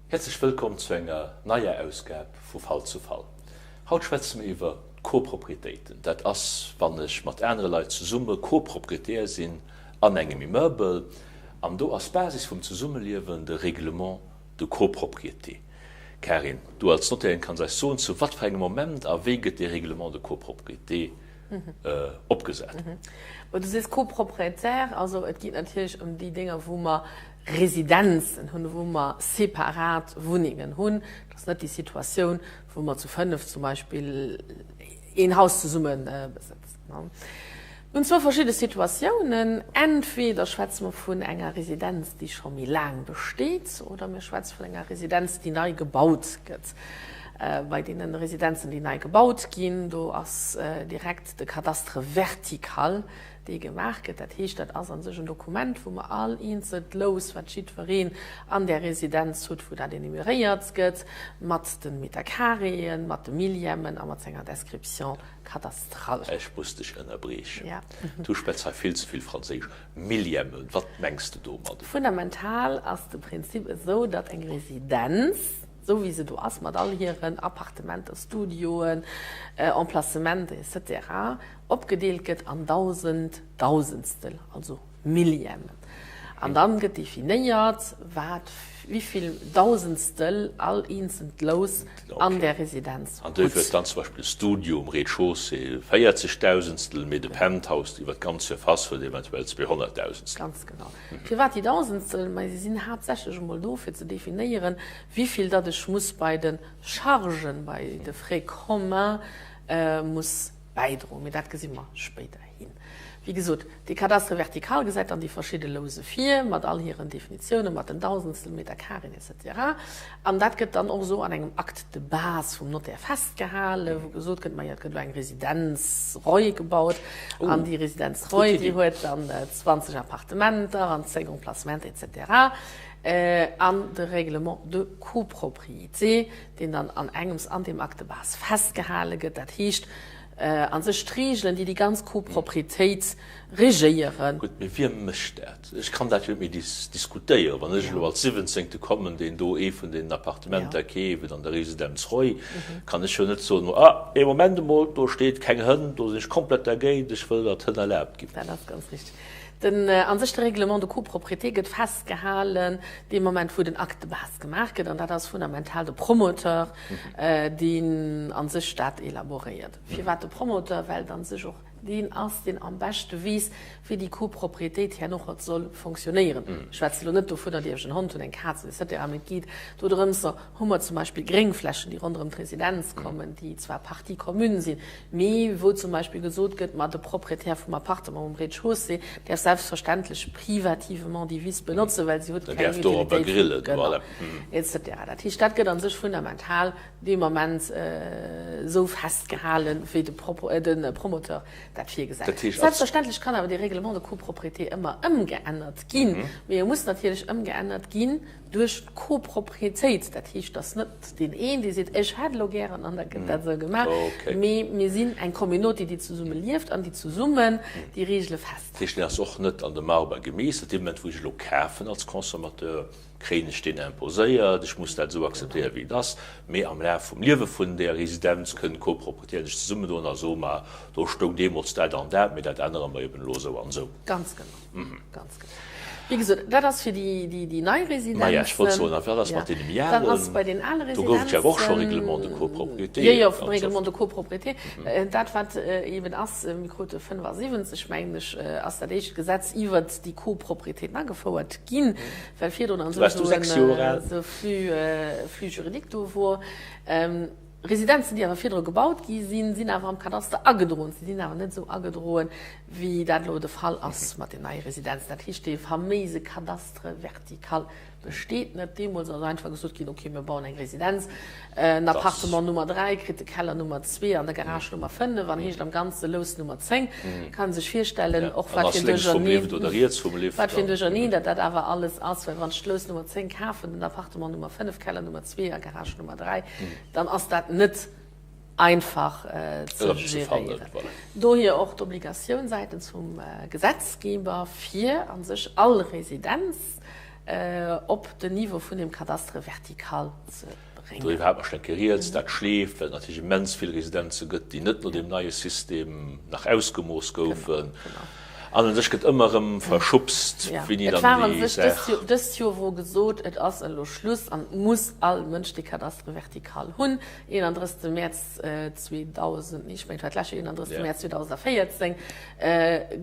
Häerzlech wëllkomm zu enger neier Ausgab vu Fall zu Fall. Haut schwätze mir iwwer d'Copropriétéiten. Dat ass, wann ech mat anere Leit zesumme Copropriétaire sinn an engem Immeuble. An do ass d'Basis vum Zesummeliewen de Règlement de copropriété. Karin, du als Notairin kanns eis soen, zu wat fir engem Moment a wéi gëtt dee Règlement de copropriété opgesat? Bon, du sees Copropriétaire, also et geet natierlech ëm déi Dénger, wou mer Residenzen hunn, wou mer separat Wunnengen hunn. Dat ass net déi Situatioun, wou mer zu fënnef zum Beispill een Haus zesumme besëtzen. Mir hunn zwou verschidde Situatiounen. Entweder schwätze mer vun enger Residenz, déi scho méi laang besteet, oder mir schwätze vun enger Residenz, déi nei gebaut gëtt. Bei deene Residenzen, déi nei gebaut ginn, do ass direkt de Cadastre vertical, dee gemaach gëtt. Dat heescht, dat ass a sech en Dokument, wou mer all eenzelt Lous, wat jiddwereen an där Residenz hutt, wou dat enumeréiert gëtt, mat de Meterkareeën, mat de Millièmen a mat senger Description cadastrale. Ech muss dech ënnerbriechen. Du schwätz hei vill ze vill Franséisch. Millièmen, wat mengs de domadden? Fundamental ass de Prinzip esou, datt eng Residenz, esou wéi se do ass, mat all hiren Appartementer, Studioen, Emplacementer, et cetera, opgedeelt gëtt an 1.000 Dausendstel, also Millièmen. An dann gëtt definéiert, wat, wéivill Dausendstel all eenzelt Lous an där Residenz hutt. An duerfir huet dann zum Beispill de Studio um Rez-de-chaussée 40 Dausendstel, mee de Penthouse iwwer d'ganz Surface huet eventuell 200 Dausendstel. Ganz genau. Firwat déi Dausendstel? Mä se sinn haaptsächlech emol do, fir ze definéieren, wéivill datt ech muss bei de Chargen, bei de Frais communs muss bäidroen. Mee dat gesi mer spéiderhin. Wéi gesot, dee Cadastre vertical gesäit dann déi verschidde Louse vir, mat all hiren Definitiounen, mat den Dausendstel, Meterkareeën, et cetera. An dat gëtt dann och esou an engem Acte de base vum Notaire festgehalen, wou gesot gëtt, majo, et gëtt elo eng Residenz Roy gebaut, an déi Residenz Roy, déi huet dann 20 Appartementer an 10 Emplacementer, et cetera. An de Règlement de copropriété, deen dann an engems an deem Acte de base festgehale gëtt, dat heescht a sech d'Reegelen, déi déi ganz Copropriétéit regéieren. Gutt, mee wie mécht dat? Ech kann dat jo net méi diskutéieren. Wann ech elo als Siwwenzéngte kommen, deen do ee vun deenen Appartementer keeft an der Residenz Roy, kann ech jo net soen, Ah, ee Moment emol, do steet keng Hënn, do sinn ech komplett dergéint, ech wëll, datt Hënn erlaabt ginn. Dat ass ganz richteg. Den, a sech de Règlement de copropriété gëtt festgehalen dee Moment, wou den Acte de base gemaach gëtt, an dat ass fundamental de Promoteur, deen a sech dat elaboréiert. Firwat de Promoteur? Well et a sech och deen ass, deen am beschte weess, wéi déi Copropriétéit herno och soll fonctionnéieren. Ech schwätze elo net dovunner, déi ech en Hond hunn, eng Kaz, et cetera, mee et geet do drëms, hu mer zum Beispill Gréngflächen, déi ronderëm d'Residenz kommen, déi zwar Partie commune sinn, mee wou zum Beispill gesot gëtt, ma de Propriétaire vum Appartement um Rez-de-chaussée däerf selbstverständlech privativement déi Wiss benotzen, well si huet keng Utilitéit, genau, et cetera. Dat heescht, dat gëtt a sech fundamental dee Moment esou festgehalen, wéi de Promoteur dat virgesäit. Selbstverständlech kann awer dee Règlement de copropriété ëmmer ëmgeännert ginn, mee e muss natierlech ëmgeännert ginn, Duerch d'Copropriétéit, dat heescht, dass net deen een, dee seet, ech hätt elo gären, an da gëtt dat esou gemaach, mee mir sinn eng Communauté, déi zesumme lieft an déi zesummen déi Reegele festhält. Dat heescht, deen ass och net an de Marber gemeesselt. Dee Moment, wou ech elo kafen als Consommateur, kréien ech deen imposéiert, ech muss dat esou akzeptéieren, wéi et ass. Mee am Laf vum Liewe vun där Residenz kënnen d'Copropriétairen sech zesummedoen a soen, ma do stoung deemools dat an dat, mee dat ännere mer eben elo esou an esou. Ganz genau. Ganz genau. Wéi gesot, dat ass fir déi nei Residenzen. Maja, ech wollt soen, a wat ass mat deene méi alen? Dat ass bei den ale Residenzen. Do gouf et jo awer och scho Règlement de copropriété. Jo, jo, vum Règlement de copropriété. Dat, wat eeben ass, mir krute 75, mengen ech, ass dat éischt Gesetz iwwert déi Copropriétéiten agefouert ginn, well virdrun an esou e Flux juridique do wor. Residenzen, déi awer virdru gebaut gi sinn, sinn awer am Kadaster agedroen. Se sinn awer net esou agedroen. Wéi dat elo de Fall ass mat den neie Residenzen. Dat heescht, dee faméise Cadastre vertical besteet net. Deemools ass einfach gesot ginn, okay, mir bauen eng Residenz, en Appartement Nummer 3 kritt de Keller Nummer 2 an der Garage Nummer 5 an heescht am Ganze Lous Nummer 10. Kann ee sech virstellen, och wat fir en Duercherneen, wat fir en Duercherneen dat dat awer alles ass, well wann ech d'Lous Nummer 10 kafen, den Appartement Nummer 5, Keller Nummer 2 a Garage Nummer 3, dann ass dat net einfach ze geréieren. Dohier och d'Obligatioun säitens vum Gesetzgeber, fir a sech all Residenz op den Niveau vun dem Cadastre vertical ze bréngen. Doriwwer hat mer schonn eng Kéier rieds. Dat schleeft, well et natierlech immens vill Residenze gëtt, déi net no deem neie System nach ausgemooss goufen. An u sech gëtt ëmmer erëm verschubst, wéini dann déi Saach. Et war a sech dëst Joer wou gesot, et ass elo Schluss an et muss all Mënsch dee Cadastre vertical hunn. 31. Mäerz 2000, nee, ech mengen et war d'lescht Joer, 31. Mäerz 2014,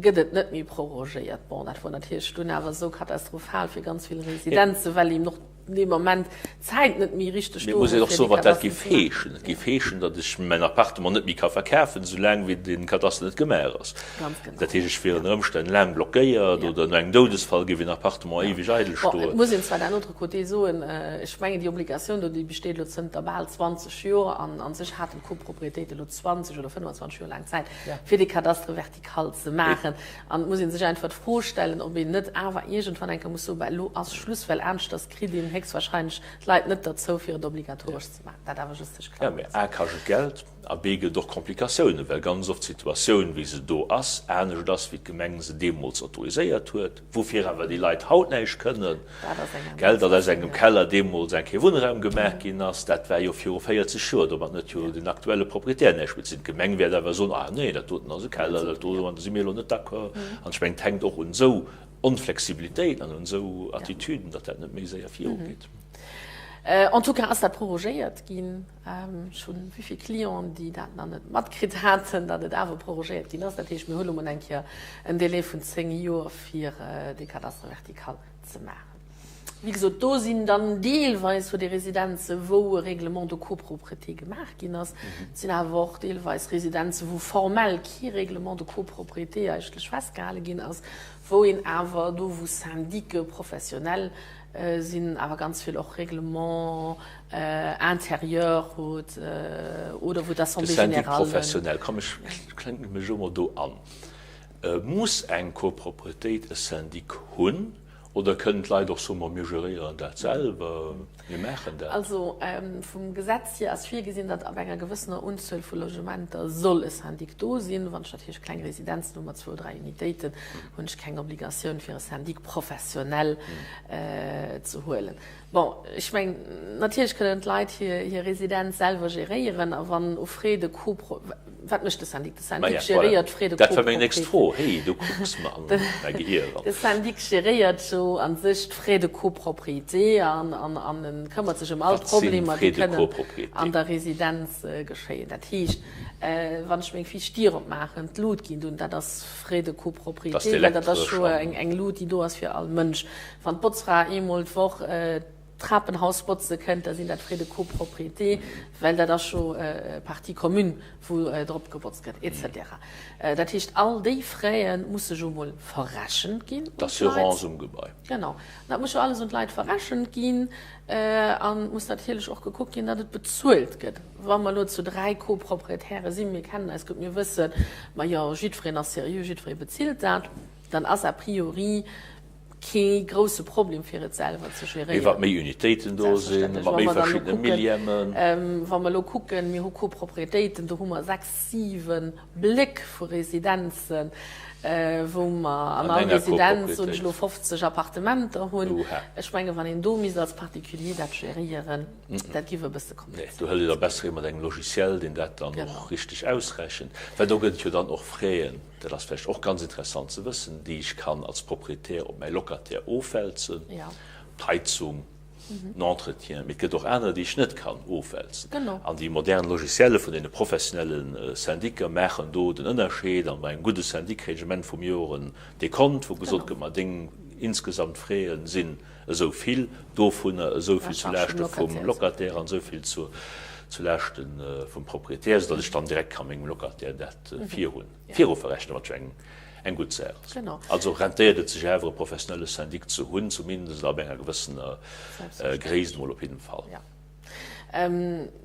gëtt et net méi prorogéiert. Bon, dat wor natierlech dunn awer esou katastrophal fir ganz vill Residenzen, well eben och dee Moment d'Zäit net méi richteg do war. Mee muss een och soen, wat dat géif heeschen. Et géif heeschen, datt ech mäin Appartement net méi ka verkafen, soulaang wéi de Kadaster net gemaach ass. Ganz genau. Dat heescht, ech wier ënner Ëmstänn laang blockéiert oder no engem Doudesfall géif een Appartement éiweg eidel stoen. Bon, et muss een zwar d'un autre côté soen, ech mengen déi Obligatioun do, déi besteet elo zënter bal 20 Joer an a sech haten d'Copropriétéiten elo 20 oder 25 Joer laang Zäit, fir dee Cadastre vertical ze maachen. An et muss ee sech einfach d'Fro stellen, ob een net awer iergendwann eng Kéier muss soen, bah, elo ass Schluss, well aneschters kritt een héchstwahrscheinlech d'Leit net derzou, fir et obligatoresch ze maachen. Dat awer just tëscht Jo, Klammern. mä A kascht et Geld a B gëtt et och Komplikatiounen, well ganz oft d'Situatioun, wéi se do ass, anescht ass, wéi d'Gemeng se deemools autoriséiert huet, woufir awer déi Leit haut näischt kënnen. Dat ass eng aner Gell, datt aus Diskussioun, engem jo. Keller deemools eng Kéier Wunnraum gemaach ginn ass, dat war jo viru 40 Joer. Domat huet jo den aktuelle Proprietär näischt méi ze dinn. D'Gemeng wäert awer soen, Ah nee, dat doten ass e Keller, dat do, domadder si mir elo net d'accord. An ech mengen, et hänkt och un esou Onflexibilitéiten an un esou Attitüden, datt dat net méi séier virugeet. En tout cas ass dat prorogéiert ginn. Ech hunn wéi vill Clienten, déi dat nach net matkritt haten, datt et awer prorogéiert ginn ass. Dat heescht, mir hu lo mol eng Kéier en Délai vun 10 Joer, fir dee Cadastre vertical ze maachen. Wéi gesot, do sinn dann deelweis vu de Residenze wou e Règlement de copropriété gemaach ginn ass. Et sinn awer och deelweis Residenze wou formell kee Règlement de copropriété eigentlech festgehale ginn ass, wou een awer do wou Syndics professionnels sinn, awer ganz vill och Règlements intérieurs huet oder wou De d'Assemblée Syndic générale. professionnel, komm ech klenke mech elo mol do an. Muss eng Copropriétéit e Syndic hunn oder kënnen d'Leit och soen, ma mir geréieren dat selwer, mir maachen dat? Also vum Gesetz hier ass virgesinn, datt ab enger gewëssener Unzuel vu Logementer soll e Syndic do sinn. Wann ech natierlech kleng Residenzen hu mat zwou, dräi Unitéiten, hunn ech keng Obligatioun fir e Syndic professionnel ze huelen. Bon, ech mengen, natierlech kënnen d'Leit hir Residenz selwer geréieren a wann u Frais de copro-, wat mécht de Syndic? De Syndic geréiert d'Frais de Dat war meng nächst copropriété. Fro. Héi, du kucks mer an mäi Gehier eran. De Syndic geréiert jo a sech d'Frais de copropriété an an e këmmert sech ëm all Wat sinn d'Problemer, déi Frais de kënnen copropriété? an der Residenz geschéien. Dat heescht, wann ech meng viischt Dier opmaachen, d'Lut ginn dunn, dat ass Frais de Dass copropriété, well dat ass d'Elektresch jo an. eng Lut, déi do ass fir all Mënsch. Wann d'Botzfra eemol d'Woch d'Trapenhaus botze kënnt, da sinn dat Frais de copropriété, well dat ass jo Partie commune, wou drop gebotzt gëtt, et cetera. Dat heescht, all déi Fraie musse jo mol verrechent ginn un d'Leit. D'Assurance um Gebai. Genau. Dat muss jo alles un d'Leit verrechent ginn. An et muss natierlech och gekuckt ginn, datt et bezuelt gëtt. Wa mer elo zu 3 Copropriétairë sinn, mir kennen eis gutt, mir wëssen, majo, jiddwereen ass seriö, jiddweree bezilt dat, dann ass a priori kee grousse Problem fir et selwer ze Mee wat geréieren. méi Unitéiten do sinn, Selbstverständlech. mat Wa méi mer dann elo verschiddene kucken, Millièmen. wa mer elo kucken, mir hu Copropriétéiten, do hu mer 6, 7 Bléck vu Residenzen, wou mer an An all enger Residenz, soen ech Copropriétéit. elo, 50 Appartementer hunn. Oha. Ech mengen, wann een do misst als Particulier dat geréieren, dat giff e bësse Nee, komplizéiert. do hëlt een da besser ee mat engem Logiciel, deen dat dann och Genau. richteg ausrechent. Well do gëtt et jo dann och Fraien. Dat ass vläicht och ganz interessant ze wëssen, déi ech kann als Proprietär op mäi Locataire ofwälzen, d'Heizung, den Entretien, mee et gëtt och aner, déi ech net kann ofwälzen. An déi modern Logicielle vun deene professionelle Syndicer maachen do den Ënnerscheed. An bei engem gudde Syndic kréien ech um Enn vum Joer en Dekont, wou gesot gëtt, ma deng insgesamt Fraie sinn esou vill, dovunner esou vill zu Laaschte vum Locataire an esou vill zu Laaschte vum Proprietär, soudatt ech dann direkt ka mengem Locataire dat virhunn. Viru verrechnen, wat jo eng. Eng gutt Saach ass. Also rentéiert et sech awer e professionelle Syndic ze hunn, zumindest ab enger gewëssener Gréisst emol op jidden Fall.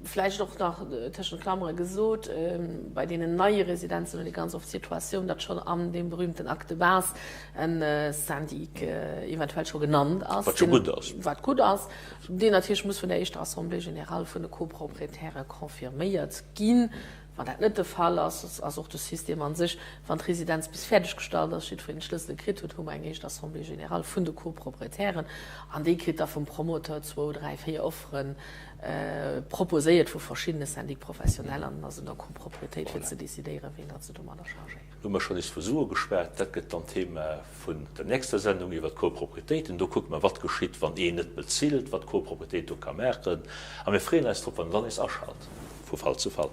Vläicht och nach tëschent Klammere gesot, bei deenen neie Residenzen huet ee ganz oft d'Situatioun, datt schonn an deem berühmten Acte de base e Syndic eventuell scho genannt ass. Wat scho gutt ass. Wat gutt ass, deen natierlech muss vun der éischter Assemblée générale vun de Copropriétairë confirméiert ginn. Wann dat net de Fall ass, ass och de System a sech, wann d'Residenz bis fäerdeg gestallt ass, jiddwereen d'Schlëssele kritt huet, hu mer eng éischt Assemblée générale vun de Copropriétairen an déi kritt da vum Promoteur zwou, dräi, véier Offere proposéiert vu verschiddene Syndics professionnels an dann ass un der Copropriétéit fir ze decidéieren, ween datt se domadder chargéieren. Hu mer schonn nees vu Sue geschwat. Dat gëtt dann d'Thema vun der nächster Sendung iwwert d'Copropriétéiten. Do kucke mer, wat geschitt, wann een net bezilt, wat d'Copropriétéit do ka maachen. A mir freeën eis drop, wann Der dann nees aschalt vu Fall zu Fall.